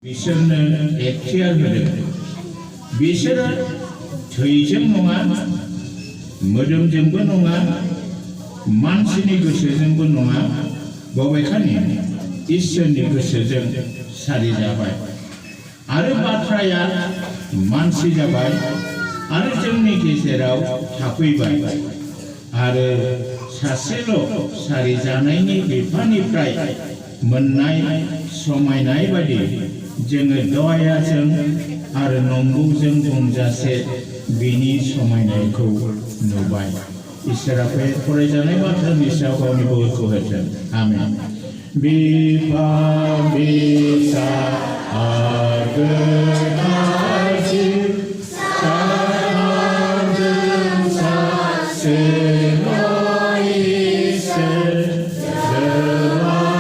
बिसोरनो एखतियार होदों। बिसोरो थैजों नङा, मोदोमजोंबो नङा, मानसिनि गोसोजोंबो नङा, बबेखानि इसोरनि गोसोजों सारि जाबाय आरो बाथ्राया मानसि जाबाय आरो जोंनि गेजेराव थाफैबाय आरो सासेल' सारि जानायनि बिफानिफ्राय मोननाय समायनाय बायदि जोङो दयाजों आरो नंगौजों बुंजासे बिनि समायनायखौ नुबाय। इसोरा बे फरायजानाय बाथ्रानि सायाव गावनि बोरखौ होथों। आमेन। बिफा बिसा आगोनासि सानदों सासेल' इसोर जोबाजासे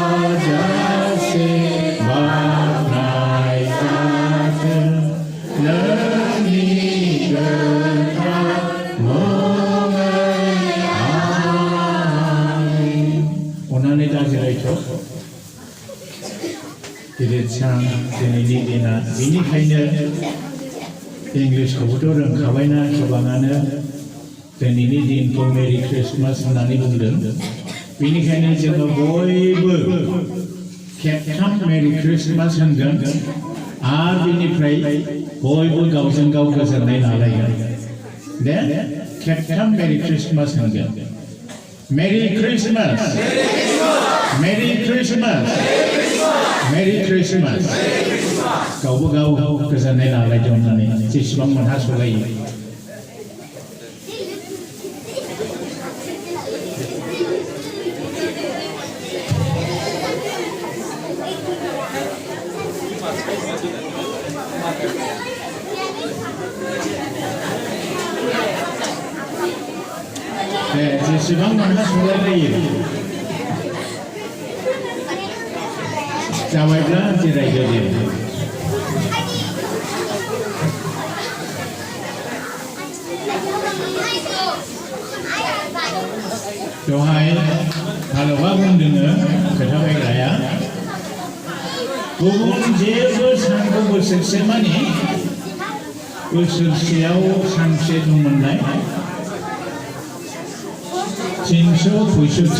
बाख्नाय जाथों नोंनि गोथार मुङै आमेन। अननानै दाजिरायथ' गिदिर सान दिनैनि दिना, बेनिखायनो इंलिसखौबोथ' रोंखाबायना गोबाङानो दिनैनि दिनखौ मेरि क्रिसमास होननानै बुंदों। बेनिखायनो जोङो बयबो खेबथाम मेरि क्रिसमास होनगोन आरो बेनिफ्राय बयबो गावजों गाव गोजोननाय लालायगोन। दे खेबथाम मेरि क्रिसमास होनगोन। मेरि क्रिसमास, मेरि क्रिसमास, मेरि क्रिसमास। गावबो गाव गोजोननाय लालायदों होननानै जेसेबां मोनहा सलायो। जेसेबां मोनहा सलायलायो जाबायब्ला जिरायदो दे। दहाय हालुवा बुंदोङो खोथा बायग्राया, गुबुन जेबो सानखौ बोसोरसे मानि बोसोरसेयाव सानसे दंमोनलाय 365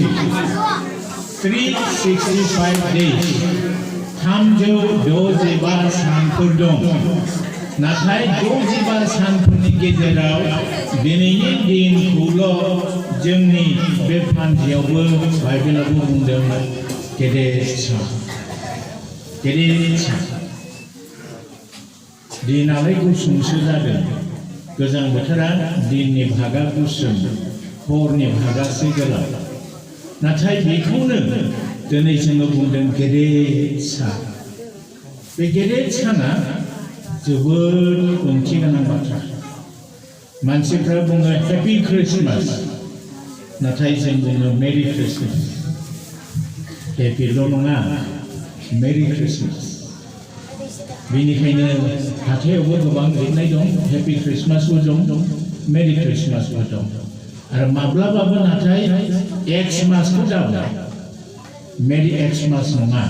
days 365 सानफोर दं। नाथाय 65 सानफोरनि गेजेराव दिनैनि दिनखौल' जोंनि बे फान्थियावबो बाइबेलावबो बुंदों गेदेर सान, गेदेर सान। दिनालाय गुसुंसो जादों। गोजां बोथोरा दिननि भागा गुसुं, हरनि भागासो गोलाव। नाथाय बेखौनो दिनै जोङो बुंदों गेदेर सान। बे गेदेर साना जोबोद ओंथि गोनां बाथ्रा। मानसिफ्रा बुङो हेपि क्रिसमास, नाथाय जों बुङो मेरि क्रिसमास। हेपिल' नङा, मेरि क्रिसमास। बेनिखायनो हाथायावबो गोबां लिरनाय दं, हेपि क्रिसमासबो दं, मेरि क्रिसमासबो दं। आरो माब्लाबाबो नाथाय एक्समासखौ जाबाय, मेरि एक्समास नङा।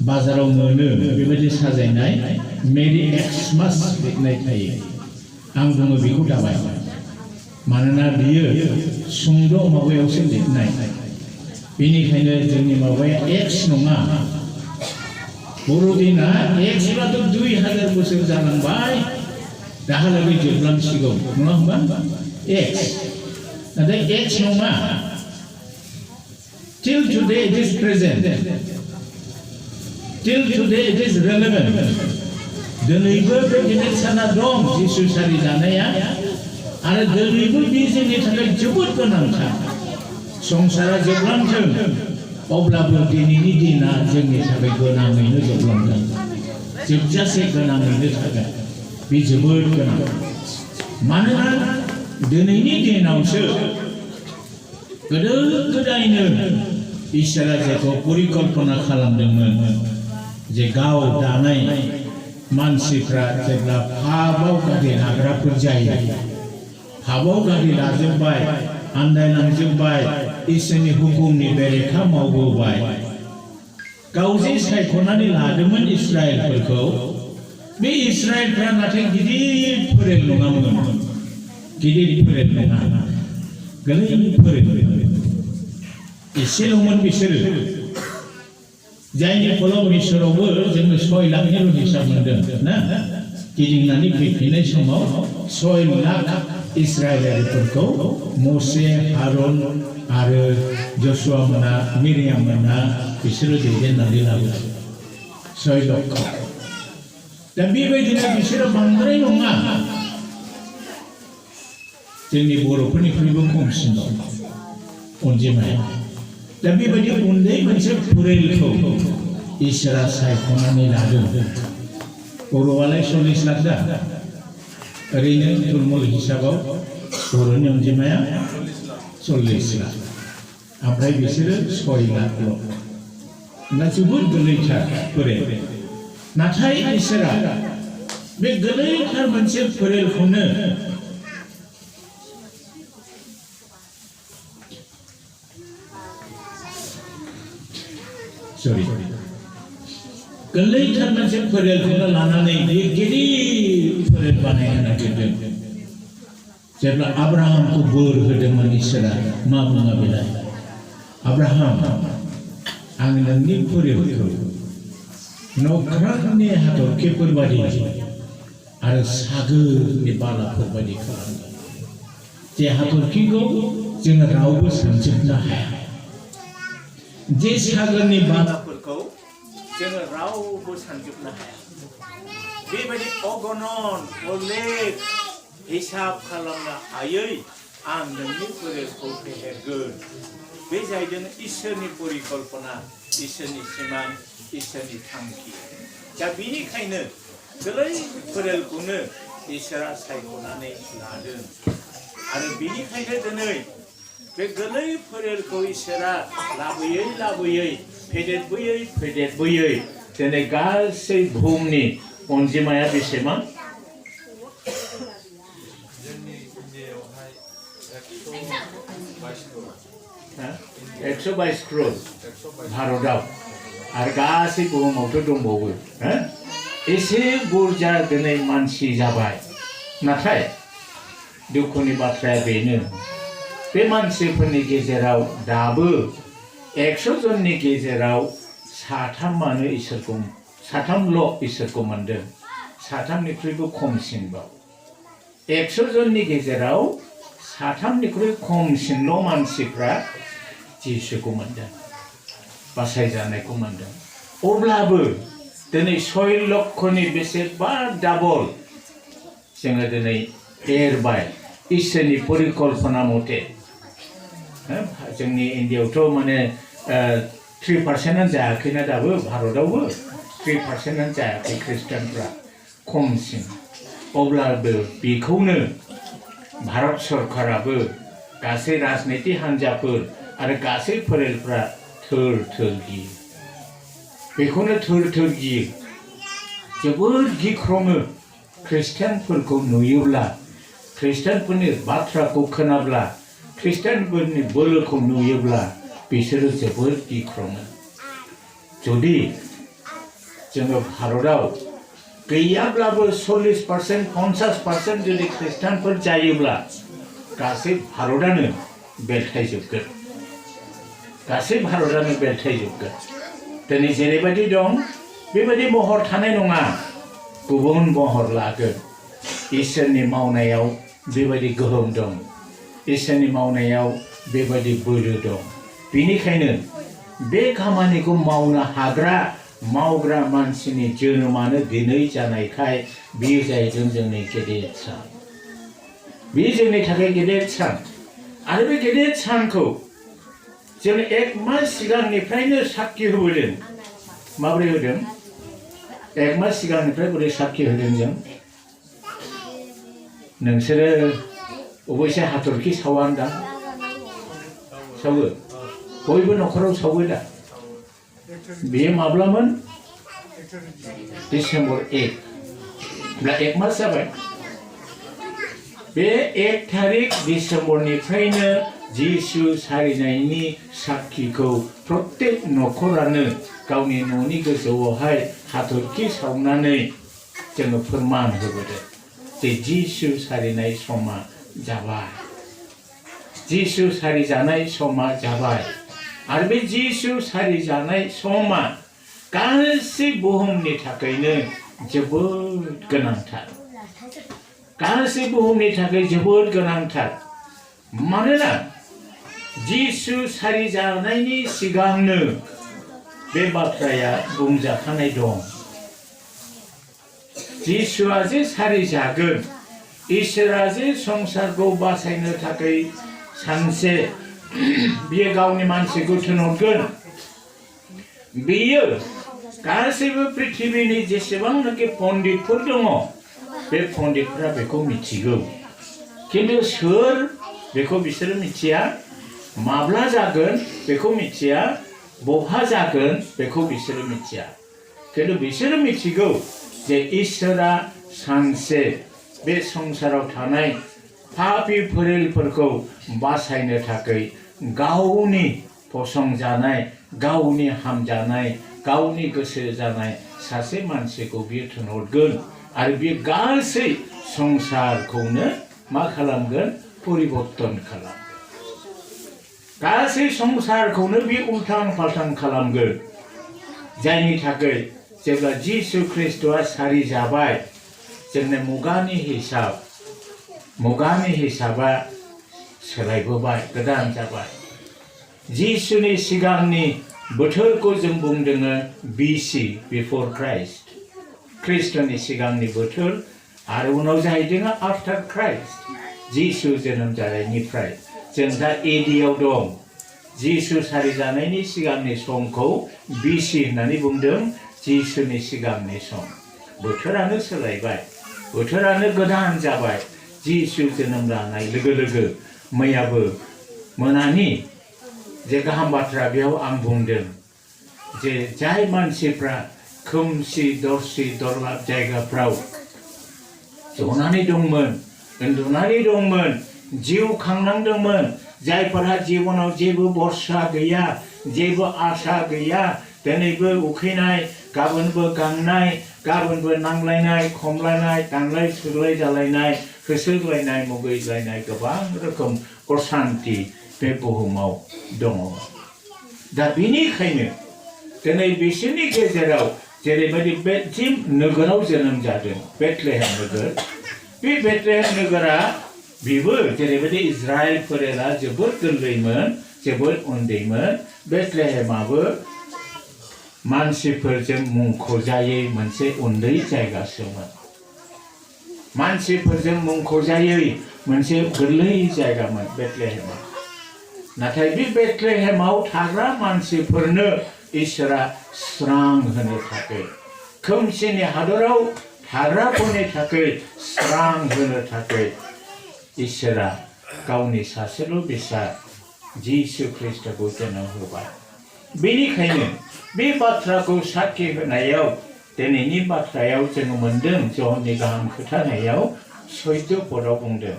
बाजाराव मोनो बेबायदि साजायनाय मेरि एक्समास लिरनाय थायो। आं बुङो बेखौ दाबाय, मानोना बियो सुंद' माबायावसो लिरनाय। बेनिखायनो जोंनि माबाया एक्स नङा। बर'दिना एक्सब्लाथ' 2000 बोसोर जालांबाय, दाहालागै जोबलांसिगौ नङा होनबा? एक्स नाथाय एक्स नङा। Till today it is present. Till today it is relevant. दिनैबो बे गेदेर साना दं, जिसु सारि जानाया, आरो दिनैबो बे जोंनि थाखाय जोबोद गोनांथार। संसारा जोबलांथों, अब्लाबो दिनैनि दिना जोंनि थाखाय गोनाङैनो जोबलांगोन, जोबजासे गोनाङैनो थागोन। बे जोबोद गोनां। मानोना दिनैनि दिनावसो गोदो गोदायनो इसोरा जेखौ परिकल्पना खालामदोंमोन, जे गाव दानाय मानसिफ्रा जेब्ला पापआव गारि लाग्राफोर जायो, पापआव गारि लाजोब्बाय, आन्दायलांजोब्बाय, इसोरनि हुकुमनि बेरेखा मावबोबाय, गावजे सायख'नानै लादोंमोन इस्राएलफोरखौ बे इस्राएलफ्रा नाथाय गिदिर फोरेल नङामोन गिदिर फोरेल नङा गोरलै फोरेल एसेल'मोन बिसोरो जायनि फलाव मिसरावबो जोङो 6 लाखनिल' हिसाब मोनदों ना गिदिंनानै फैफिननाय समाव 6 लाख इस्राएलारिफोरखौ मसे हारुन आरो जशुआ मोना मिरियाम मोना बिसोरो दैदेननानै लाबोदों 6 लाख दा बेबायदिनो बिसोरो बांद्राय नङा जोंनि बर'फोरनिख्रुइबो खमसिन दं अनजिमाया दा बेबायदि उन्दै मोनसे फोरेलखौ इसोरा सायख'नानै लादों बर'आलाय 40 लाख दा ओरैनो थुलमुल हिसाबाव बर'नि अनजिमाया 40 लाख ओमफ्राय बिसोरो 6 लाखल' ना जोबोद गोरलैथार फोरेल नाथाय इसोरा बे गोरलैथार मोनसे फोरेलखौनो गोरलैथार मोनसे फोरेलखौनो लानानै बे गिदिर फोरेल बानायनो नागिरदों जेब्ला आब्राहामखौ बोर होदोंमोन इसोरा मा बुङा बेलाय आब्राहाम आं नोंनि फोरेलखौ नख्रानि हाथरखिफोर बायदि आरो सागोरनि बालाफोर बायदि खालामगोन जे हाथरखिखौ जोङो रावबो सानजोबनो हाया जे सागोरनि बालाफोरखौ जोङो रावबो सानजोबनो हाया बेबायदि अगनन अलेख हिसाब खालामनो हायै आं नोंनि फोरेलखौ फेहेरगोन बे जाहैदों इसोरनि परिकल्पना इसोरनि सिमां इसोरनि थांखि दा बेनिखायनो गोरलै फोरेलखौनो इसोरा सायख'नानै लादों आरो बेनिखायनो दिनै बे गोरलै फोरेलखौ इसोरा लाबोयै फेदेरबोयै दिनै गासै बुहुमनि अनजिमाया बेसेबां 122 crore भारतआव आरो गासै बुहुमावथ' दंबावो एसे बुरजा दिनै मानसि जाबाय नाथाय दुखुनि बाथ्राया बेनो बे मानसिफोरनि गेजेराव दाबो 100 जननि गेजेराव साथामानो इसोरखौ साथामल' इसोरखौ मोनदों साथामनिख्रुइबो खमसिनबाव 100 जननि गेजेराव साथामनिख्रुइ खमसिनल' मानसिफ्रा जिसुखौ मोनदों बासायजानायखौ मोनदों अब्लाबो दिनै 6 लक्षनि बेसेबा डाबल जोङो दिनै एरबाय इसोरनि परिकल्पना मथे जोंनि इन्डियायावथ' माने 3% जायाखैना दाबो भारतआवबो 3% जायाखै ख्रिस्टानफ्रा खमसिन अब्लाबो बेखौनो भारत सरकाराबो गासै राजनीति हान्जाफोर आरो गासै फोरेलफ्रा थोर गियो बेखौनो थोर गियो जोबोद गिख्रङो ख्रिस्टानफोरखौ नुयोब्ला ख्रिस्टानफोरनि बाथ्राखौ खोनाब्ला ख्रिस्टानफोरनि बोलोखौ नुयोब्ला बिसोरो जोबोद गिख्रङो जुदि जोङो भारतआव गैयाब्लाबो 40% 50% जुदि ख्रिस्टानफोर जायोब्ला गासै भारतआनो बेलथायजोबगोन गासै भारतआनो बेलथायजोबगोन दिनै जेरैबायदि दं बेबायदि महर थानाय नङा गुबुन महर लागोन इसोरनि मावनायाव बेबायदि गोहोम दं इसोरनि मावनायाव बेबायदि बोलो दं बेनिखायनो बे खामानिखौ मावनो हाग्रा मावग्रा मानसिनि जोनोमानो दिनै जानायखाय बेयो जाहैदों जोंनि गेदेर सान बे जोंनि थाखाय गेदेर सान आरो बे गेदेर सानखौ जों 1 मास सिगांनिफ्रायनो साखि होबोदों माबोरै होदों 1 मास सिगांनिफ्राय बोरै साखि होदों जों नोंसोरो अबयसे हाथरखि सावा होनदां सावो बयबो न'खराव सावो दा बेयो माब्लामोन डिसेम्बर 1 होमब्ला 1 मास जाबाय बे 1 तारिख डिसेम्बरनिफ्रायनो जिसु सारिनायनि साखिखौ प्रत्येक नखरानो गावनि न'नि गोजौआवहाय हाथरखि सावनानै जोङो फोरमान होबोदों जे जिसु सारिनाय समा जाबाय जिसु सारिजानाय समा जाबाय आरो बे जिसु सारिजानाय समा गासै बुहुमनि थाखायनो जोबोद गोनांथार गासै बुहुमनि थाखाय जोबोद गोनांथार मानोना जिसु सारिजानायनि सिगांनो बे बाथ्राया बुंजाखानाय दं जिसुआ जे सारिजागोन इसोरा जे संसारखौ बासायनो थाखाय सानसे बियो गावनि मानसिखौ थिनहरगोन बियो गासैबो पृथ्वीनि जेसेबांनाखि पण्डितफोर दङ बे पण्डितफोरा बेखौ मिथिगौ किन्तु सोर बेखौ बिसोरो मिथिया माब्ला जागोन बेखौ मिथिया बहा जागोन बेखौ बिसोरो मिथिया किन्तु बिसोरो मिथिगौ जे इसोरा सानसे बे संसाराव थानाय पापी फोलेरफोरखौ बासायनो थाखाय गावनि फसंजानाय गावनि हामजानाय गावनि गोसो जानाय सासे मानसिखौ बियो थिनहरगोन आरो बियो गासै संसारखौनो मा खालामगोन परिबर्तन खालामगोन गासै संसारखौनो बियो उल्टां फाल्टां खालामगोन जायनि थाखाय जेब्ला जिसु ख्रिस्टआ सारि जाबाय जोंनि मुगानि हिसाबा सोलायबोबाय गोदान जाबाय जिसुनि सिगांनि बोथोरखौ जों बुंदों BC बिफोर क्राइस्ट ख्रिस्टनि सिगांनि बोथोर आरो उनाव जाहैदों आफ्टार क्राइस्ट जिसु जोनोम जानायनिफ्राय जों दा एडियाव दं जिसु सारि जानायनि सिगांनि समखौ BC होननानै बुंदों जिसुनि सिगांनि सम बोथोरानो सोलायबाय बोथोरानो गोदान जाबाय जिसु जोनोम जानाय लोगो लोगो मैयाबो मोनानि जे गाहाम बाथ्रा बेयाव आं बुंदों जे जाय मानसिफ्रा खोमसि दरसि दरलाब जायगाफ्राव जनानै दंमोन उन्दुनानै दंमोन जिउ खांनांदोंमोन जायफोरा जिबनाव जेबो भरसा गैया जेबो आशा गैया दिनैबो उखैनाय गाबोनबो गांनाय गाबोनबो नांलायनाय खमलायनाय दांलाय सुलाय जालायनाय होसोलायनाय मुगैलायनाय गोबां रोखोम अशान्ति बे बुहुमाव दङ दा बेनिखायनो दिनै बिसोरनि गेजेराव जेरैबायदि बेथलेहेम नोगोराव जोनोम जादों बेथलेहेम नोगोर बे बेथलेहेम नोगोरा बेबो जेरैबायदि इजराइल फोलेरा जोबोद गोरलैमोन जोबोद उन्दैमोन बेथलेहेमाबो मानसिफोरजों मुंख'जायै मोनसे उन्दै जायगासोमोन मानसिफोरजों मुंख'जायै मोनसे गोरलै जायगामोन बेथलेहेमा नाथाय बे बेथलेहेमाव थाग्रा मानसिफोरनो इसोरा स्रां होनो थाखाय खोमसिनि हादराव थाग्राफोरनि थाखाय स्रां होनो थाखाय इसोरा गावनि सासेल' फिसा जिसु ख्रिस्टखौ जोनोम होबाय बेनिखायनो बे बाथ्राखौ साखि होनायाव दिनैनि बाथ्रायाव जों मोनदों जहननि गाहाम खोथानायाव 14 पदआव बुंदों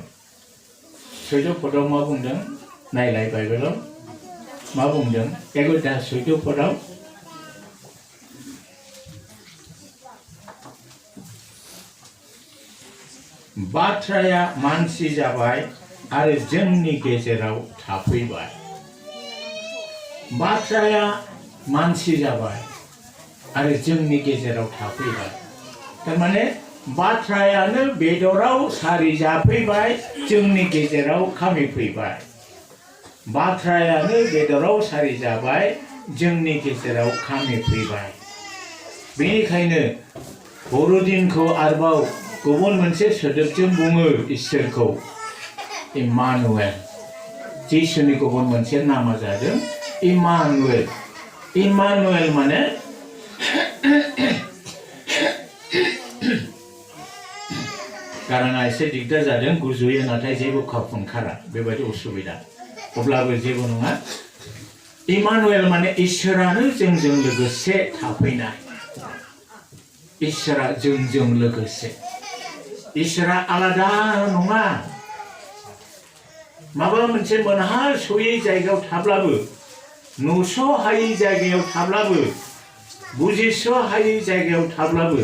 14 पदआव मा बुंदों नायलाय बाइबेलाव मा बुंदों 14 पदआव बाथ्राया मानसि जाबाय आरो जोंनि गेजेराव थाफैबाय बाथ्राया मानसि जाबाय आरो जोंनि गेजेराव थाफैबाय तारमाने बाथ्रायानो बेदराव सारि जाफैबाय जोंनि गेजेराव खामिफैबाय बाथ्रायानो बेदराव सारि जाबाय जोंनि गेजेराव खामिफैबाय बेनिखायनो बर'दिनखौ आरोबाव गुबुन मोनसे सोदोबजों बुङो इसोरखौ इमानुएल जिसुनि गुबुन मोनसे नामा जादों इमानुएल इमानुएल माने गाराङा एसे दिगदार जादों गुजुयो नाथाय जेबो खाफ ओंखारा बेबायदि उसुबिदा अब्लाबो जेबो नङा इमानुएल माने इसोरानो जोंजों लोगोसे थाफैनाय इसोरा जोंजों लोगोसे इसोरा आलादा नङा माबा मोनसे मोनहासयै जायगायाव थाब्लाबो नुस' हायै जायगायाव थाब्लाबो बुजिस' हायै जायगायाव थाब्लाबो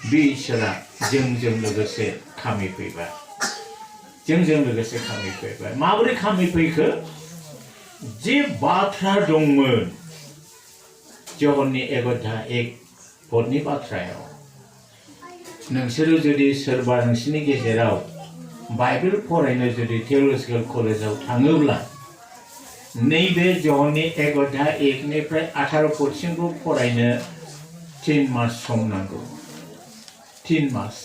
बे इसोरा जोंजों लोगोसे खामिफैबाय जोंजों लोगोसे खामिफैबाय माबोरै खामिफैखो जे बाथ्रा दंमोन जहननि 1:1 बाथ्रायाव नोंसोरो जुदि सोरबा नोंसिनि गेजेराव बाइबेल फरायनो जुदि थिय'लजिकेल कलेजाव थाङोब्ला नैबे जहननि 1:1निफ्राय 18 फरायनो 3 मास सम नांगौ 3 मास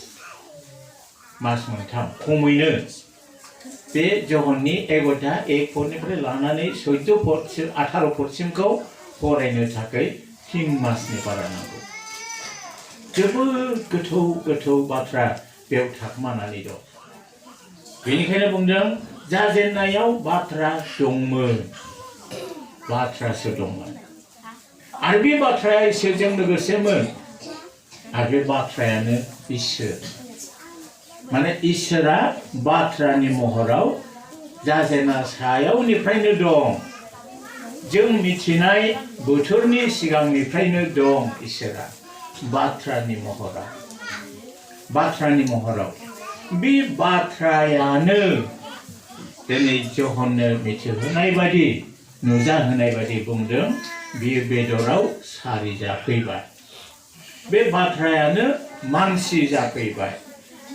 मोनथाम खमैनो बे जहननि 1:1निफ्राय लानानै 18 फरायनो थाखाय 3 मासनि बारा नांगौ जोबोद गोथौ बाथ्रा बेयाव थाखोमानानै दं बेनिखायनो बुंदों जाजेननायाव बाथ्रा दंमोन बाथ्रासो दंमोन आरो बे बाथ्राया इसोरजों लोगोसेमोन आरो बे बाथ्रायानो इसोर माने इसोरा बाथ्रानि महराव जाजेना सायावनिफ्रायनो दं जों मिथिनाय बोथोरनि सिगांनिफ्रायनो दं इसोरा बाथ्रानि महराव बे बाथ्रायानो दिनै जहननो मिथिहोनाय बायदि नुजाहोनाय बायदि बुंदों बियो बेदराव सारि जाफैबाय बे बाथ्रायानो मानसि जाफैबाय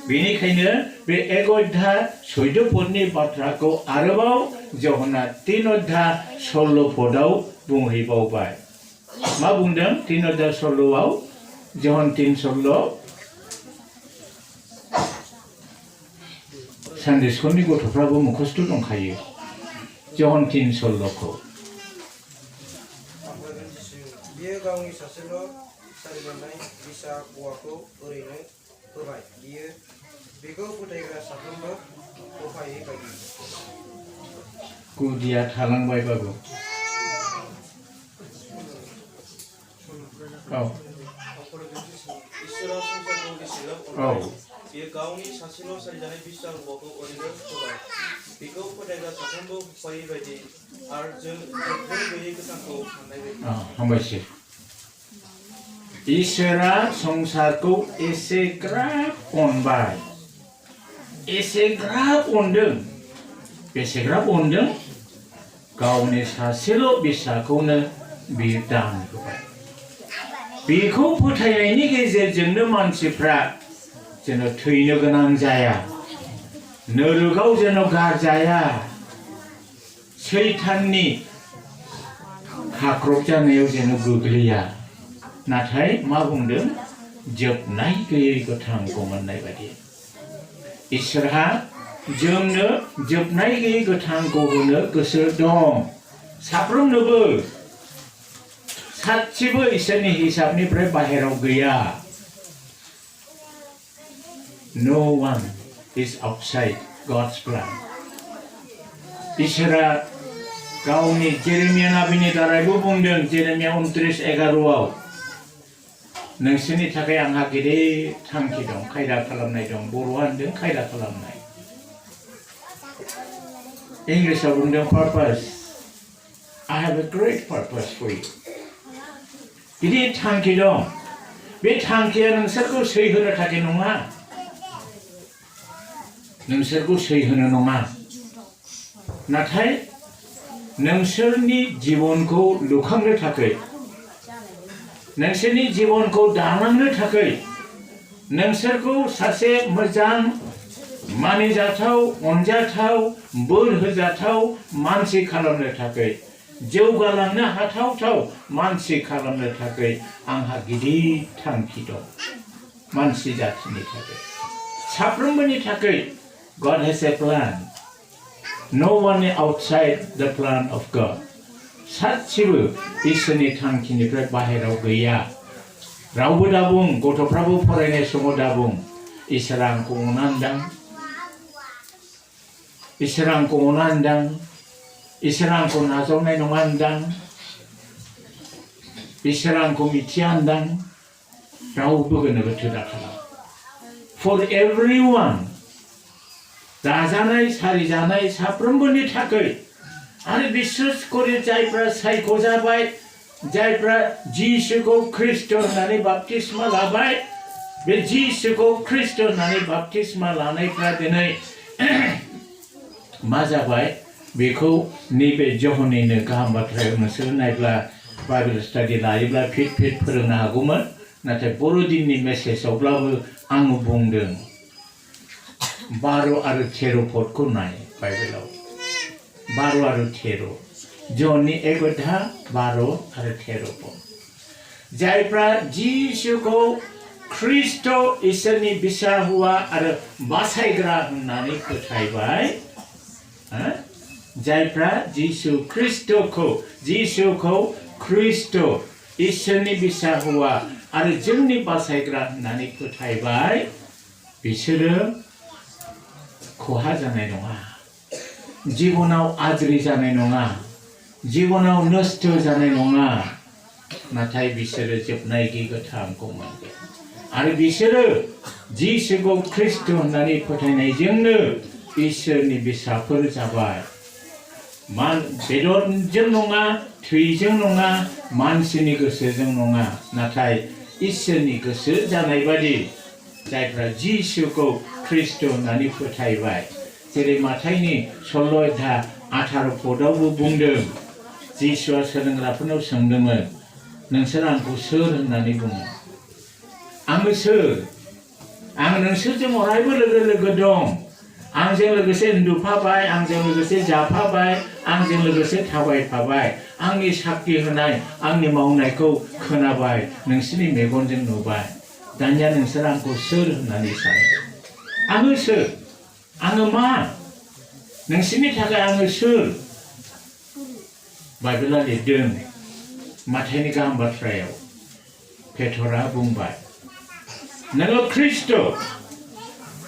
बेनिखायनो बे 1:14 बाथ्राखौ आरोबाव जहना 3:16 बुंहैबावबाय मा बुंदों 3:16 जहन 3:16 सानडे स्कुलनि गथ'फ्राबो मुखस्थ' दंखायो जहन 3:16 बियो गावनि सासेल' सारिजानाय बिसा हौवाखौ ओरैनो होबाय बियो बेखौ फोथायग्रा साफ्रोमबो उफायै बायदि गुदिया थालांबायबाबो इसोरा संसारखौ बेसेबां अनबाय बियो गावनि सासेल' सारिजानाय बिसा हौवाखौ ओरैनो होबाय बेखौ फोथायग्रा साफ्रोमबो उफायै बायदि आरो जों गैयै गोथांखौ मोननाय बायदि हामबायसै इसोरा संसारखौ एसेग्राब अनबाय एसेग्राब अनदों बेसेग्राब अनदों गावनि सासेल' बिसाखौनो बियो दान होबाय बेखौ फोथायनायनि गेजेरजोंनो मानसिफ्रा जेन थैनो गोनां जाया नरकाव जेन गारजाया सैताननि खाख्रब जानायाव जेन गोग्लैया नाथाय मा बुंदों जोबनाय गैयै गोथांखौ मोननाय बायदि इसोरहा जोंनो जोबनाय गैयै गोथांखौ होनो गोसो दं साफ्रोमनोबो सासेबो इसोरनि हिसाबनिफ्राय बाहेराव गैया No one is outside God's plan. इसोरा गावनि जेरेमिया नाबिनि दारैबो बुंदों जेरेमिया 29:11 नोंसोरनि थाखाय आंहा गिदिर थांखि दं खायदा खालामनाय दं बर'आ होनदों खायदा खालामनाय इंलिसाव बुंदों purpose I have a great purpose for you गिदिर थांखि दं बे थांखिया नोंसोरखौ सैहोनो थाखाय नङा नोंसोरखौ सैहोनो नङा नाथाय नोंसोरनि जिबनखौ लुखांनो थाखाय नोंसोरनि जिबनखौ दालांनो थाखाय नोंसोरखौ सासे मोजां मानिजाथाव अनजाथाव बोर होजाथाव मानसि खालामनो थाखाय जौगालांनो हाथावथाव मानसि खालामनो थाखाय आंहा गिदिर थांखि दं मानसि जाथिनि थाखाय साफ्रोमबोनि थाखाय God has a plan. No one outside the plan of God. सासेबो इसोरनि थांखिनिफ्राय बाहेराव गैया रावबो दाबुं गथ'फ्राबो फरायनाय समाव दाबुं इसोरा आंखौ अनानदां इसोरा आंखौ अनानदां इसोरा आंखौ नाजावनाय नङा होनदां इसोरा आंखौ मिथिया होनदां रावबो गोनो गोथो दाखालाम For everyone दाजानाय सारिजानाय साफ्रोमबोनि थाखाय आरो बिसेस करे जायफ्रा सायख'जाबाय जायफ्रा जिसुखौ ख्रिस्ट' होननानै बाप्तिस्मा लाबाय बे जिसुखौ ख्रिस्ट' होननानै बाप्तिस्मा लानायफ्रा दिनै मा जाबाय बेखौ नैबे जहननिनो गाहाम बाथ्रायाव नोंसोर नायब्ला बाइबेल स्टाडि लायोब्ला फिट फोरोंनो हागौमोन नाथाय बर'दिननि मेसेजावब्लाबो आङो बुंदों 12 आरो 13 पदखौ नाय बाइबेलाव 12 आरो 13 जहननि 1 अध्याय 12 आरो 13 पद जायफ्रा जिसुखौ ख्रिस्ट' इसोरनि बिसा हुआ आरो बासायग्रा होननानै फोथायबाय जायफ्रा जिसुखौ ख्रिस्ट' इसोरनि बिसा हुआ आरो जोंनि बासायग्रा होननानै फोथायबाय बिसोरो खहा जानाय नङा जिबनाव आद्रि जानाय नङा जिबनाव नष्ट जानाय नङा नाथाय बिसोरो जोबनाय गोथांखौ मोनगोन आरो बिसोरो जिसुखौ ख्रिस्ट' होननानै फोथायनायजोंनो इसोरनि बिसाफोर जाबाय बेदरजों नङा थैजों नङा मानसिनि गोसोजों नङा नाथाय इसोरनि गोसो जानाय बादि जायफ्रा जिसुखौ ख्रिस्ट' होननानै फोथायबाय जेरै माथाइनि 16 अध्याय 18 पदावबो बुंदों जिसुआ सोलोंग्राफोरनाव सोंदोंमोन नोंसोर आंखौ सोर होननानै बुङो आङो सोर आं नोंसोरजों अरायबो लोगो दं आंजों लोगोसे उन्दुफाबाय आंजों लोगोसे जाफाबाय आंजों लोगोसे थाबायफाबाय आंनि साख्रि होनाय आंनि मावनायखौ खोनाबाय नोंसोरनि मेगनजों नुबाय दानिया नोंसोर आंखौ सोर होननानै सानो आङो सोर आङो मा नोंसोरनि थाखाय आङो सोर बाइबेला लिरदों माथाइनि गाहाम बाथ्रायाव पेटरा बुंबाय नोङो ख्रिस्ट'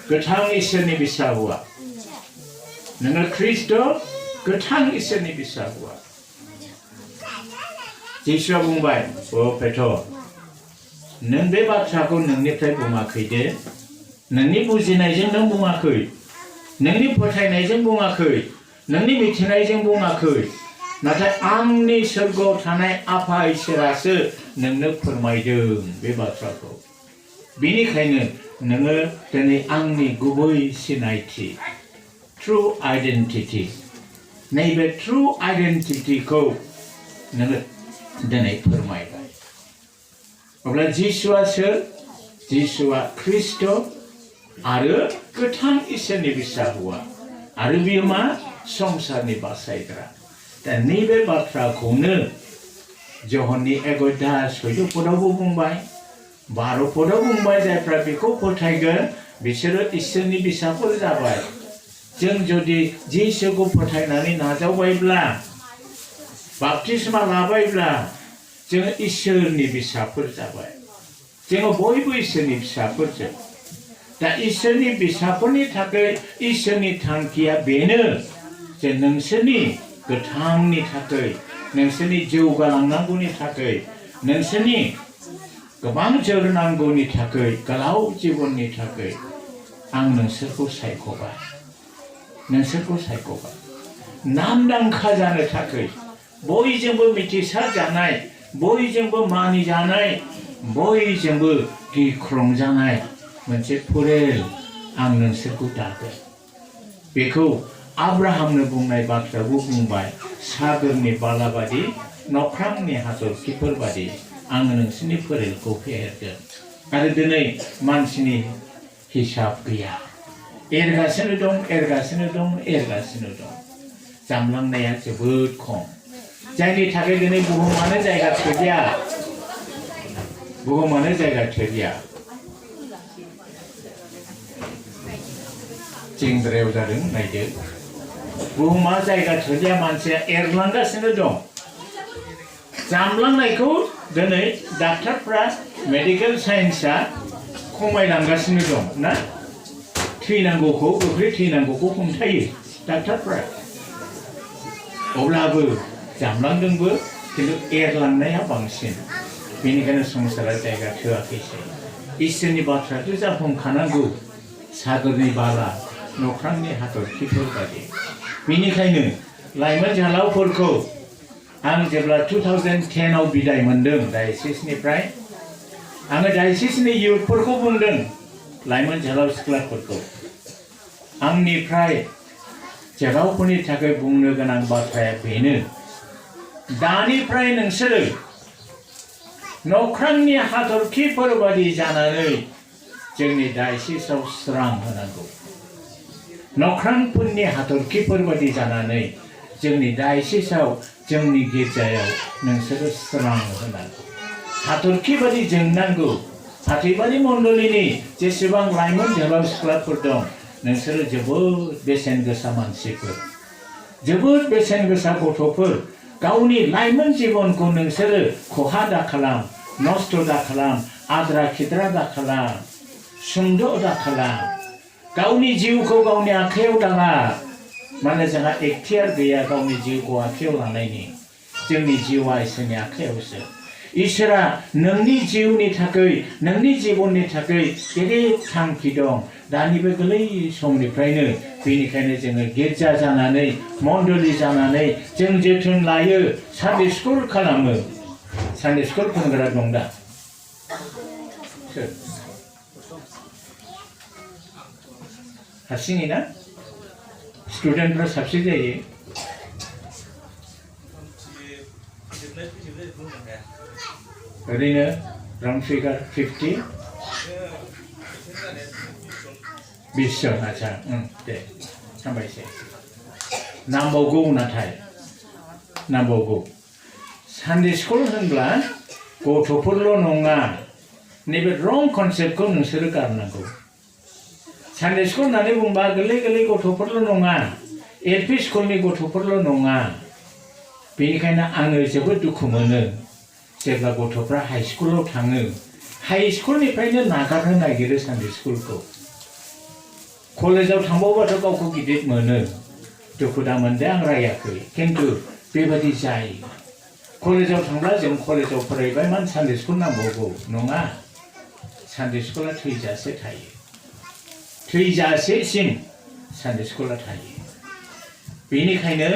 गोथां इसोरनि बिसा हुआ नोङो ख्रिस्ट' गोथां इसोरनि बिसा हुआ जिसुआ बुंबाय ओ पेटर नों बे बाथ्राखौ नोंनिफ्राय बुङाखै दे नोंनि बुजिनायजों नों बुङाखै नोंनि फोथायनायजों बुङाखै नोंनि मिथिनायजों बुङाखै नाथाय आंनि सोरगोआव थानाय आफा इसोरासो नोंनो फोरमायदों बे बाथ्राखौ बेनिखायनो नोङो दिनै आंनि गुबै सिनायथि ट्रु आइडेन्टिटि नैबे ट्रु आइडेन्टिटिखौ नोङो दिनै फोरमायबाय अब्ला जिसुआ सोर जिसुआ ख्रिस्ट' आरो गोथां इसोरनि बिसा हुआ आरो बियो मा संसारनि बासायग्रा दा नैबे बाथ्राखौनो जहननि 1 अध्याय 14 पदावबो बुंबाय 12 पदाव बुंबाय जायफ्रा बेखौ फोथायगोन बिसोरो इसोरनि बिसाफोर जाबाय जों जुदि जिसुखौ फोथायनानै नाजावबायब्ला बाप्तिस्मा लाबायब्ला जों इसोरनि बिसाफोर जाबाय जों बयबो इसोरनि फिसाफोरजों दा इसोरनि बिसाफोरनि थाखाय इसोरनि थांखिया बेनो जे नोंसोरनि गोथांनि थाखाय नोंसोरनि जौगालांनांगौनि थाखाय नोंसोरनि गोबां जोरनांगौनि थाखाय गोलाव जिबननि थाखाय आं नोंसोरखौ सायख'बाय नामदांखा जानो थाखाय बयजोंबो मिथिसार जानाय बयजोंबो मानिजानाय बयजोंबो गिख्रंजानाय मोनसे फोलेर आं नोंसोरखौ दागोन बेखौ आब्राहामनो बुंनाय बाथ्राखौ बुंबाय सागोरनि बालाबादि नख्रांनि हाथरखिफोर बादि आङो नोंसोरनि फोलेरखौ फेहेरगोन आरो दिनै मानसिनि हिसाब गैया एरगासिनो दं जामलांनाया जोबोद खम जायनि थाखाय दिनै बुहुमानो जायगा थोलिया चिंद्रायाव जादों नायदो बुहुमा जायगा थोलिया मानसिया एरलांगासिनो दं जामलांनायखौ दिनै डाक्टारफ्रा मेडिकेल साइन्सआ खमायलांगासिनो दं ना गोख्रै थैनांगौखौ हमथायो डाक्टारफ्रा अब्लाबो जामलांदोंबो किन्तु एरलांनाया बांसिन बेनिखायनो संसारा जायगा थोआखैसै इसोरनि बाथ्रायाथ' जाफुंखानांगौ सागरनि बाला नख्रांनि हाथरखिफोर बादि बेनिखायनो लाइमोन जोहोलावफोरखौ आं जेब्ला 2010 आव बिदाय मोनदों डायसिसनिफ्राय आङो डायसिसनि इयुथफोरखौ बुंदों लाइमोन जोहोलाव सिख्लाफोरखौ आंनिफ्राय जोहोलावफोरनि थाखाय बुंनो गोनां बाथ्राया बेनो दानिफ्राय नोंसोरो नख्रांनि हाथरखिफोर बादि जानानै जोंनि डायसिसआव स्रां होनांगौ नख्रांफोरनि हाथरखिफोर बादि जानानै जोंनि डायसिसआव जोंनि गिर्जायाव नोंसोरो स्रां होनांगौ हाथरखि बादि जोंनांगौ फाथैबारि मण्डलिनि जेसेबां लाइमोन जोहोलाव सिख्लाफोर दं नोंसोरो जोबोद बेसेन गोसा मानसिफोर जोबोद बेसेन गोसा गथ'फोर गावनि लाइमोन जिबनखौ नोंसोरो खहा दाखालाम नष्ट दाखालाम आद्रा खिद्रा दाखालाम सुंद' दाखालाम गावनि जिउखौ गावनि आखायाव दाला माने जोंहा एखतियार गैया गावनि जिउखौ आखायाव लानायनि जोंनि जिउआ इसोरनि आखायावसो इसोरा नोंनि जिउनि थाखाय नोंनि जिबननि थाखाय गेदेर थांखि दं दानि बे गोरलै समनिफ्रायनो बेनिखायनो जोङो गिर्जा जानानै मण्डलि जानानै जों जोथोन लायो सानडे स्कुल खालामो सानडे स्कुल फोरोंग्रा दं दा सोर हारसिङै ना स्टुडेन्टफ्रा साबसे जायो ओरैनो राउन्ड फिगार 50 20 जन आच्छा दे हामबायसै नांबावगौ नाथाय नांबावगौ सानडे स्कुल होनब्ला गथ'फोरल' नङा नैबे रं कनसेप्टखौ नोंसोरो गारनांगौ सानडे स्कुल होननानै बुंबा गोरलै गोरलै गथ'फोरल' नङा एलपि स्कुलनि गथ'फोरल' नङा बेनिखायनो आङो जोबोद दुखु मोनो जेब्ला गथ'फ्रा हाई स्कुलाव थाङो हाई स्कुलनिफ्रायनो नागारनो नागिरो सानडे स्कुलखौ कलेजाव थांबावबाथ' गावखौ गिदिर मोनो दुखु दा मोनदे आं रायाखै खिन्थु बेबादि जायो कलेजाव थांब्ला जों कलेजाव फरायबाय मान सानडे स्कुल नांबावगौ नङा सानडे स्कुला थैजासे थायो थैजासेसिम सानडे स्कुला थायो बेनिखायनो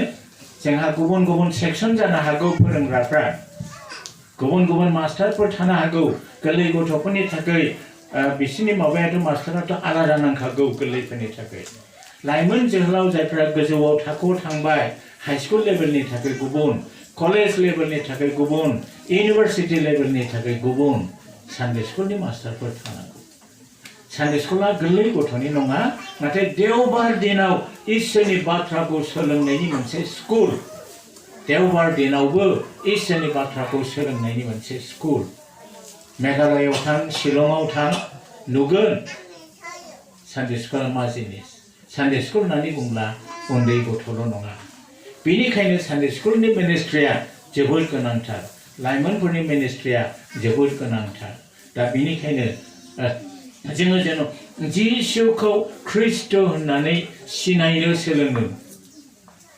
जोंहा गुबुन गुबुन सेक्सन जानो हागौ फोरोंग्राफ्रा गुबुन गुबुन मास्टारफोर थानो हागौ गोरलै गथ'फोरनि थाखाय बिसिनि माबायाथ' मास्टाराथ' आलादा नांखागौ गोरलैफोरनि थाखाय लाइमोन जोहोलाव जायफ्रा गोजौआव थाखोआव थांबाय हाई स्कुल लेभेलनि थाखाय गुबुन कलेज लेभेलनि थाखाय गुबुन इउनिभार्सिटि लेभेलनि थाखाय गुबुन सानडे स्कुलनि मास्टारफोर थानांगौ सानडे स्कुला गोरलै गथ'नि नङा नाथाय देवबार दिनाव इसोरनि बाथ्राखौ सोलोंनायनि मोनसे स्कुल देवबार दिनावबो इसोरनि बाथ्राखौ सोलोंनायनि मोनसे स्कुल मेघालयआव थां शिलंआव थां नुगोन सानडे स्कुला मा जिनिस सानडे स्कुल होननानै बुंब्ला उन्दै गथ'ल' नङा बेनिखायनो सानडे स्कुलनि मिनिस्ट्रिया जोबोद गोनांथार लाइमोनफोरनि मिनिस्ट्रिया जोबोद गोनांथार दा बेनिखायनो जोङो जेन जिसुखौ ख्रिस्ट' होननानै सिनायनो सोलोङो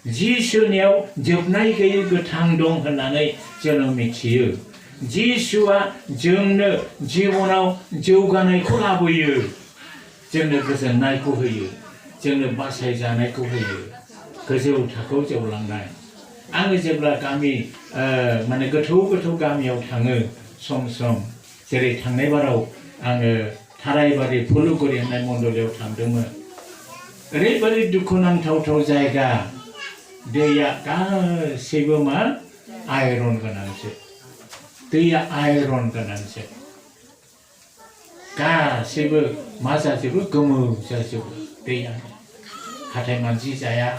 जिसुनियाव जोबनाय गैयै गोथां दं होननानै जों मिथियो जिसुआ जोंनो जिबनाव जौगानायखौ लाबोयो जोंनो गोजोननायखौ होयो जोंनो बासायजानायखौ होयो गोजौ थाखोआव जौलांनाय आङो जेब्ला गामि माने गोथौ गोथौ गामियाव थाङो सम सम जेरै थांनाय बाराव आङो थारायबारि फुलुगुरि होननाय मण्डलियाव थांदोंमोन ओरैबायदि दुखुनांथाव जायगा दैया गासैबो मा आयरन गोनांसो दैया आयरन गोनांसो गासैबो मा जाजोबो गोमो जाजोबो दैयानो हाथाय मानजि जाया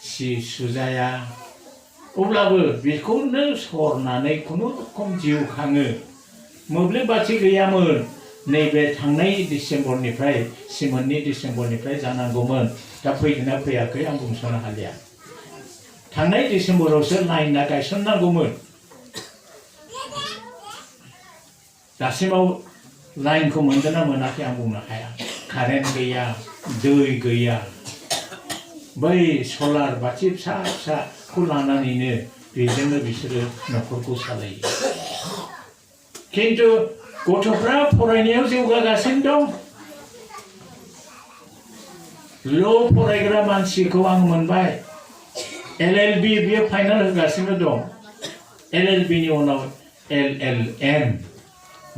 सि सुजाया अब्लाबो बेखौनो सरनानै खुनुरुखुम जिउ खाङो मोब्लिब बाथि गैयामोन नैबे थांनाय डिसेम्बरनिफ्राय सिमोननि डिसेम्बरनिफ्राय जानांगौमोन दा फैदोंना फैयाखै आं बुंस'नो हालिया थांनाय डिसेम्बरावसो लाइनआ गायसननांगौमोन दासिमाव लाइनखौ मोनदोंना मोनाखै आं बुंनो हाया कारेन्ट गैया दै गैया बै सलार बाथि फिसा फिसाखौ लानानैनो बेजोंनो बिसोरो न'खरखौ सालायो खिन्थु गथ'फ्रा फरायनायाव जौगागासिनो दं ल' फरायग्रा मानसिखौ आं मोनबाय LLB बियो फाइनाल होगासिनो दं LLB नि उनाव LLM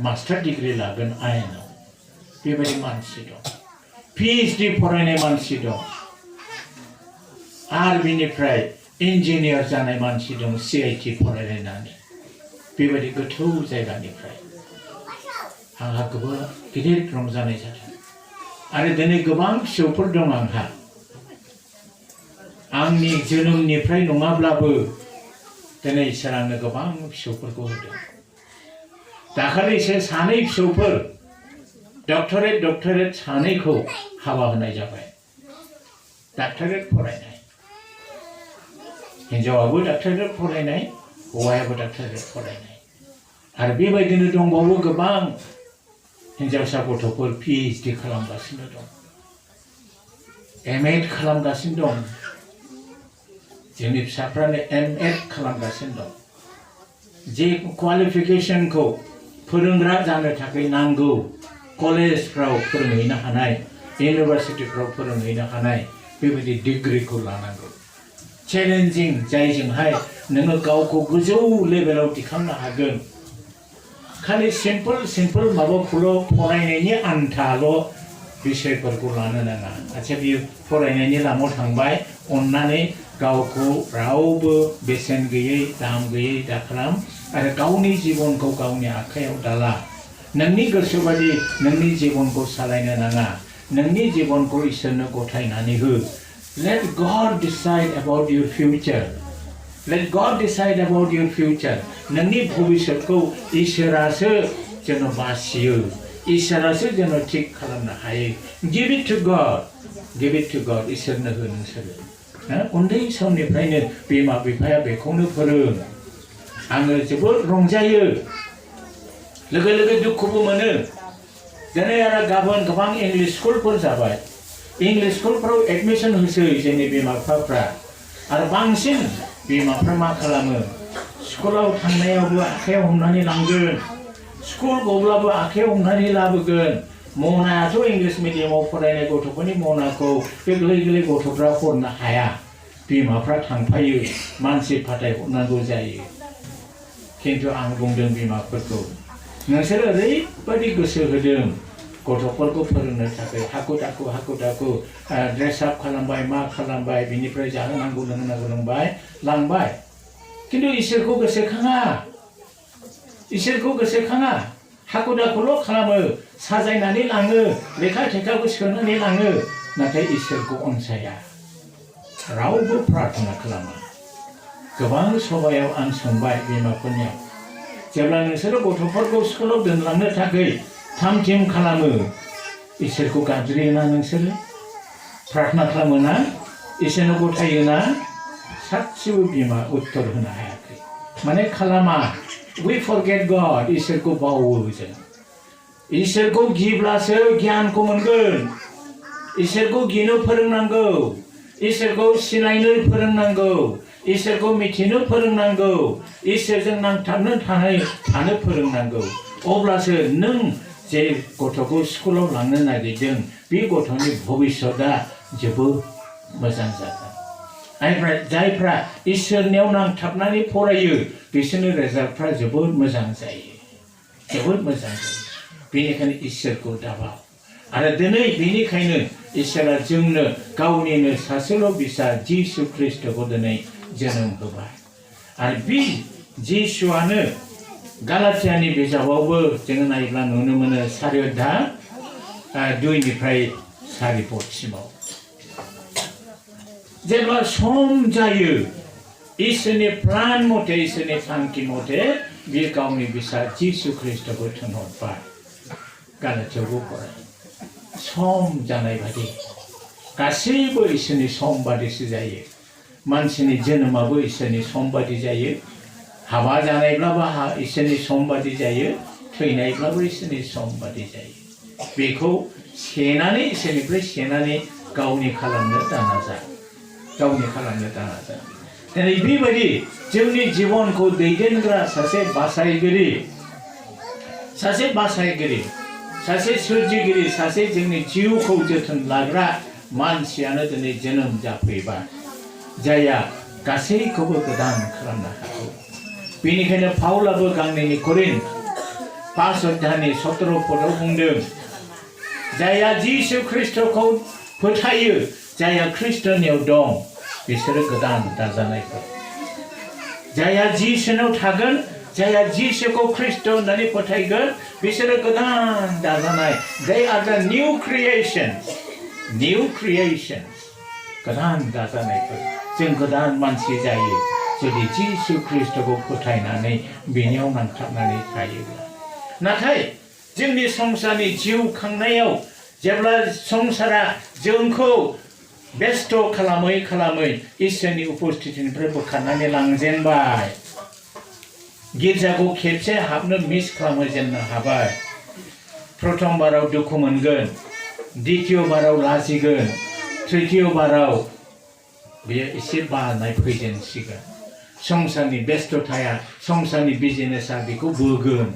मास्टार डिग्री लागोन आयेनाव बेबायदि मानसि दं PhD फरायनाय मानसि दं आरो बिनिफ्राय इन्जिनियार जानाय मानसि दं CIT फरायलायनानै बेबायदि गोथौ जायगानिफ्राय आंहा गोबां गिदिर रंजानाय जादों आरो दिनै गोबां फिसौफोर दं आंहा आंनि जोनोमनिफ्राय नङाब्लाबो दिनै इसोर आंनो गोबां फिसौफोरखौ होदों दाखालिसो सानै फिसौफोर डक्टरेट सानैखौ हाबा होनाय जाबाय डक्टरेट फरायनाय हिन्जावाबो डक्टरेट फरायनाय हौवायाबो डक्टरेट फरायनाय आरो बेबायदिनो दंबावो गोबां हिन्जावसा गथ'फोर PhD खालामगासिनो दं MA खालामगासिनो दं जोंनि फिसाफ्रानो MA खालामगासिनो दं जे क्वालिफिकेशनखौ फोरोंग्रा जानो थाखाय नांगौ कलेजफ्राव फोरोंहैनो हानाय इउनिभार्सिटिफ्राव फोरोंहैनो हानाय बेबायदि डिग्रीखौ लानांगौ चेलेन्जिं जायजोंहाय नोङो गावखौ गोजौ लेभेलाव दिखांनो हागोन खालि सिम्पोल माबाखौल' फरायनायनि आन्थाल' बिषयफोरखौ लानो नाङा आच्छा बियो फरायनायनि लामायाव थांबाय अन्नानै गावखौ रावबो बेसेन गैयै दाम गैयै दाखालाम आरो गावनि जिबनखौ गावनि आखायाव दाला नोंनि गोसोबादि नोंनि जिबनखौ सालायनो नाङा नोंनि जिबनखौ इसोरनो गथायनानै हो Let God decide about your future. Let God decide about your future. नोंनि भबिष्यतखौ इसोरासो जेन बासियो इसोरासो जेन थिक खालामनो हायो Give it to God. Give it to God. इसोरनो हो नोंसोरो उन्दै समनिफ्रायनो बिमा बिफाया बेखौनो फोरों आङो जोबोद रंजायो लोगो लोगो दुखुबो मोनो दिनै आरो गाबोन गोबां इंलिश स्कुलफोर जाबाय इंलिश स्कुलफ्राव एडमिशन होसै जोंनि बिमा बिफाफ्रा आरो बांसिन बिमाफ्रा मा खालामो स्कुलाव थांनायावबो आखायाव हमनानै लांगोन स्कुल गब्लाबो आखायाव हमनानै लाबोगोन मनायाथ' इंलिश मिडियामाव फरायनाय गथ'फोरनि मनाखौ बे गोरलै गथ'फ्रा हरनो हाया बिमाफ्रा थांफायो मानसि फाथाय हरनांगौ जायो खिन्थु आं बुंदों बिमाफोरखौ नोंसोर ओरैबायदि गोसो होदों गथ'फोरखौ फोरोंनो थाखाय हाखु दाखु ड्रेस आप खालामबाय मा खालामबाय बिनिफ्राय जाहोनांगौ लोंहोनांगौ लांबाय खिन्थु इसोरखौ गोसोखाङा हाखु दाखुल' खालामो साजायनानै लाङो लेखा थेखाखौ सोनानै लाङो नाथाय इसोरखौ अनसाया रावबो प्रार्थना खालामा गोबां सभायाव आं सोंबाय बिमाफोरनियाव जेब्ला नोंसोरो गथ'फोरखौ स्कुलाव दोनलांनो थाखाय थाम थिम खालामो इसोरखौ गाबज्रियोना नोंसोरो प्रार्थना खालामोना इसोरनो गथायोना सासेबो बिमा उत्तर होनो हायाखै माने खालामा we forget God इसोरखौ बावो जों इसोरखौ गिब्लासो गियानखौ मोनगोन इसोरखौ गिनो फोरोंनांगौ इसोरखौ सिनायनो फोरोंनांगौ इसोरखौ मिथिनो फोरोंनांगौ इसोरजों नांथाबनो थानो फोरोंनांगौ अब्लासो नों जे गथ'खौ स्कुलाव लांनो नागिरदों बे गथ'नि भबिष्यतआ जोबोद मोजां जागोन जायफ्रा इसोरनियाव नांथाबनानै फरायो बिसोरनि रिजाल्टफ्रा जोबोद मोजां जायो बेनिखायनो इसोरखौ दाबाव आरो दिनै बेनिखायनो इसोरा जोंनो गावनिनो सासेल' फिसा जिसु ख्रीष्टखौ दिनै जोनोम होबाय आरो बे जिसुआनो गालातियानि बिजाबावबो जोङो नायोब्ला नुनो मोनो 4:2 4 पदसिमाव जेब्ला सम जायो इसोरनि प्लान मथे इसोरनि थांखि मथे बे गावनि फिसा जिसु ख्रीष्टखौ थिनहरबाय गालातियावबो फराय सम जानाय बादि गासैबो इसोरनि सम बादिसो जायो मानसिनि जोनोमाबो इसोरनि सम बादि जायो हाबा जानायब्लाबो इसोरनि सम बादि जायो थैनायब्लाबो इसोरनि सम बादि जायो बेखौ इसोरनिफ्राय सेनानै गावनि खालामनो दानाजा दिनै बेबायदि जोंनि जिबनखौ दैदेनग्रा सासे बासायगिरि सासे सोरजिगिरि सासे जोंनि जिउखौ जोथोन लाग्रा मानसियानो दिनै जोनोम जाफैबाय जायहा गासैखौबो गोदान खालामनो हागौ बेनिखायनो पाउलाबो गांनैनि करिन्थ 5 अध्यायनि 17 पदआव बुंदों जायहा जिसु ख्रीष्टखौ फोथायो जायहा ख्रीष्टनियाव दं बिसोरो गोदान दाजानायफोर जायहा जिसुनाव थागोन जायहा जिसुखौ ख्रीष्ट होननानै फोथायगोन बिसोरो गोदान दाजानाय they are the new creations गोदान दाजानायफोर जों गोदान मानसि जायो जुदि जिसु ख्रीष्टखौ फोथायनानै बेनियाव नांथाबनानै थायोब्ला नाथाय जोंनि संसारनि जिउ खांनायाव जेब्ला संसारा जोंखौ बेस्थ खालामै इसोरनि उपस्थितिनिफ्राय बोखारनानै लांजेनबाय गिर्जाखौ खेबसे हाबनो मिस खालामजेननो हाबाय प्रथम बाराव दुखु मोनगोन द्वितीय बाराव लाजिगोन तृतीय बाराव बेयो एसे बानाय फैजेनसिगोन संसारनि बेस्थताया संसारनि बिजनेसा बेखौ बोगोन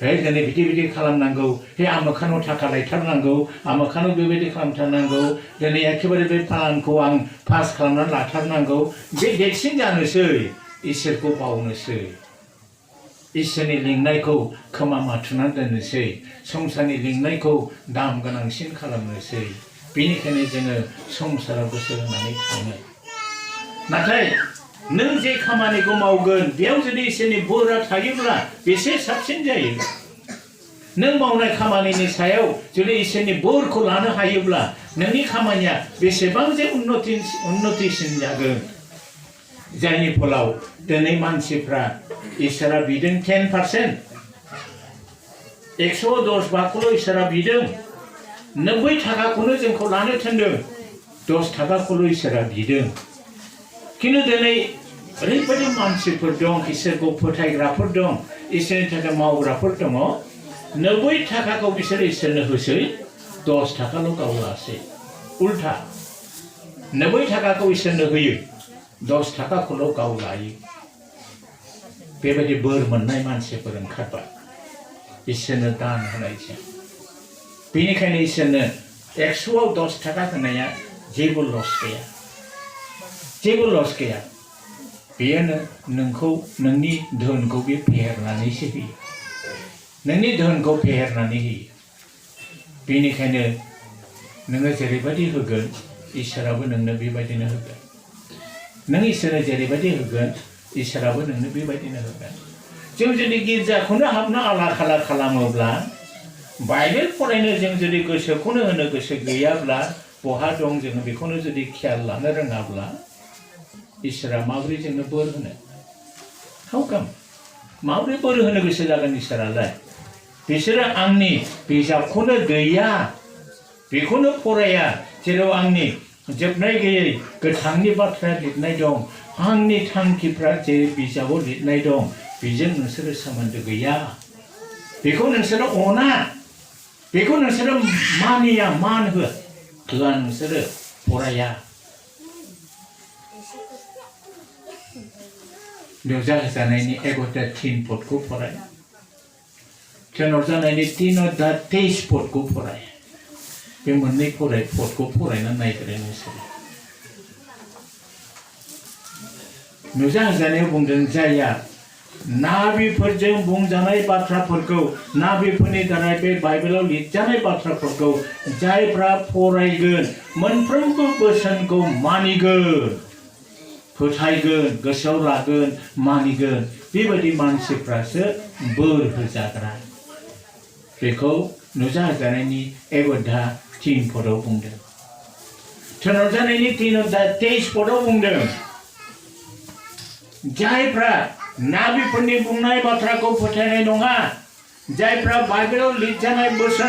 दिनै बिदि खालामनांगौ आमोखानाव थाखा लायथारनांगौ आमोखानाव बेबायदि खालामथारनांगौ दिनै एखेबारे बे प्लानखौ आं पास खालामनानै लाथारनांगौ बे देरसिन जानोसै इसोरखौ बावनोसै इसोरनि लिंनायखौ खोमा माथुनानै दोननोसै संसारनि लिंनायखौ दाम गोनांसिन खालामनोसै बेनिखायनो जोङो संसाराव गोसो होनानै थाङो नाथाय नों जे खामानिखौ मावगोन बेयाव जुदि इसोरनि बोरा थायोब्ला बेसे साबसिन जायो नों मावनाय खामानिनि सायाव जुदि इसोरनि बोरखौ लानो हायोब्ला नोंनि खामानिया बेसेबां जे उन्नतिसिन जागोन जायनि फलाव दिनै मानसिफ्रा इसोरा बिदों 10% 110 बाखौल' इसोरा बिदों 90 थाखाखौनो जोंखौ लानो थिनदों 10 थाखाखौल' इसोरा बिदों किन्तु दिनै ओरैबायदि मानसिफोर दं इसोरखौ फोथायग्राफोर दं इसोरनि थाखाय मावग्राफोर दङ 90 थाखाखौ बिसोर इसोरनो होसै 10 थाखाल' गाव लासै उल्था 90 थाखाखौ इसोरनो होयो 10 थाखाखौल' गाव लायो बेबायदि बोर मोननाय मानसिफोर ओंखारबाय इसोरनो दान होनायजों बेनिखायनो इसोरनो 100आव 10 थाखा होनाया जेबो लस गैया बेयो नोंखौ नोंनि धोनखौ बे फेहेरनानैसो होयो नोंनि धोनखौ फेहेरनानै होयो बेनिखायनो नोङो जेरैबायदि होगोन इसोराबो नोंनो बेबायदिनो होगोन नों इसोरनो जेरैबायदि होगोन इसोराबो नोंनो बेबायदिनो होगोन जों जुदि गिर्जाखौनो हाबनो आला खाला खालामोब्ला बाइबेल फरायनो जों जुदि गोसोखौनो होनो गोसो गैयाब्ला बहा दं जोङो बेखौनो जुदि खेयाल लानो रोङाब्ला इसोरा माबोरै जोंनो बोर होनो हाउ काम माबोरै बोर होनो गोसो जागोन इसोरालाय बिसोरो आंनि बिजाबखौनो गैया बेखौनो फराया जेराव आंनि जोबनाय गैयै गोथांनि बाथ्राया लिरनाय दं आंनि थांखिफ्रा जे बिजाबाव लिरनाय दं बेजों नोंसोरो सोमोन्दो गैया बेखौ नोंसोरो अना बेखौ नोंसोरो मानिया मान होआ नोंसोरो फराया बेवजा जानायनि 11 पदखौ फराय थेनर जानायनि 3:23 पदखौ फराय बे मोननै पदखौ फरायनानै नायग्रो नोंसोरो बेवजा जानायाव बुंदों जायहा नाबिफोरजों बुंजानाय बाथ्राफोरखौ नाबिफोरनि दारै बे बाइबेलाव लिरजानाय बाथ्राफोरखौ जायफ्रा फरायगोन मोनफ्रोमबो बोसोनखौ मानिगोन फोथायगोन गोसोआव लागोन मानिगोन बेबायदि मानसिफ्रासो बोर होजाग्रा बेखौ नुजाजानायनि 1:3 पदआव बुंदों थुनजानायनि 3:23 पदआव बुंदों जायफ्रा नाबिफोरनि बुंनाय बाथ्राखौ फोथायनाय नङा जायफ्रा बाइबेलाव लिरजानाय बोसोन